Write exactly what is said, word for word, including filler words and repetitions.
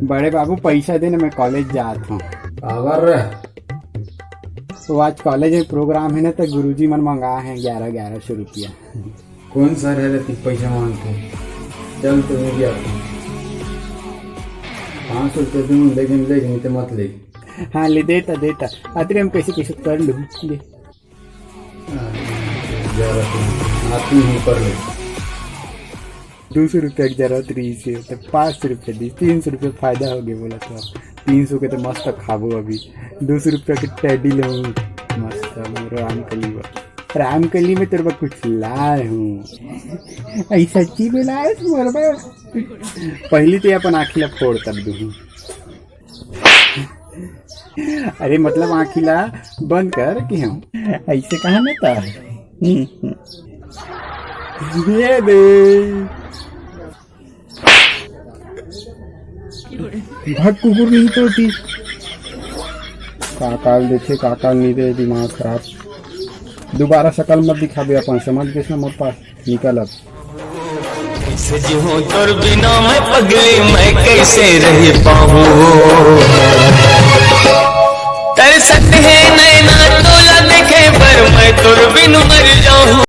बड़े बाबू, पैसा देने मैं कॉलेज जात हूँ। काबर रे? तो आज कॉलेज में प्रोग्राम है ना, तो गुरुजी मन मंगा है ग्यारह ग्यारह सौ रुपया। कौन सर है रे, पैसा मांगते? चल, तो मैं भी आता हूँ। पाँच सौ रुपया दूँ, लेकिन ले, नहीं तो मत ले। हाँ, ले, देता, देता। अतरे हम कैसे कैसे कर लूँ, ले। ग्यारह सौ, आती हूँ, कर ले। दो सौ रुपया की जरूरत रही से, तो पाँच सौ रुपया दी, तीन सौ रुपया फायदा हो गया बोला तो। तीन सौ के तो मस्त खाबो अभी, दो सौ रुपया के टैडी ले मस्त मोर रामकली बा। रामकली में तेरे बा कुछ लाए हूँ। ऐसा चीज में लाए तू मोर बा। पहली तो अपन आँखी ला फोड़ तब दूँ। अरे मतलब आँखी ला बंद कर कि हम ऐसे कहा ना था। ये दे। भाग कुकुर नहीं तो थी। काकाल देखे, काकाल नहीं दे, दिमाग खराब। दोबारा शकल मत दिखाबे अपन, समझ गए ना मोर पास, निकल अब। कैसे जीऊँ तोर बिना मैं पगली, मैं कैसे रह पाऊँ?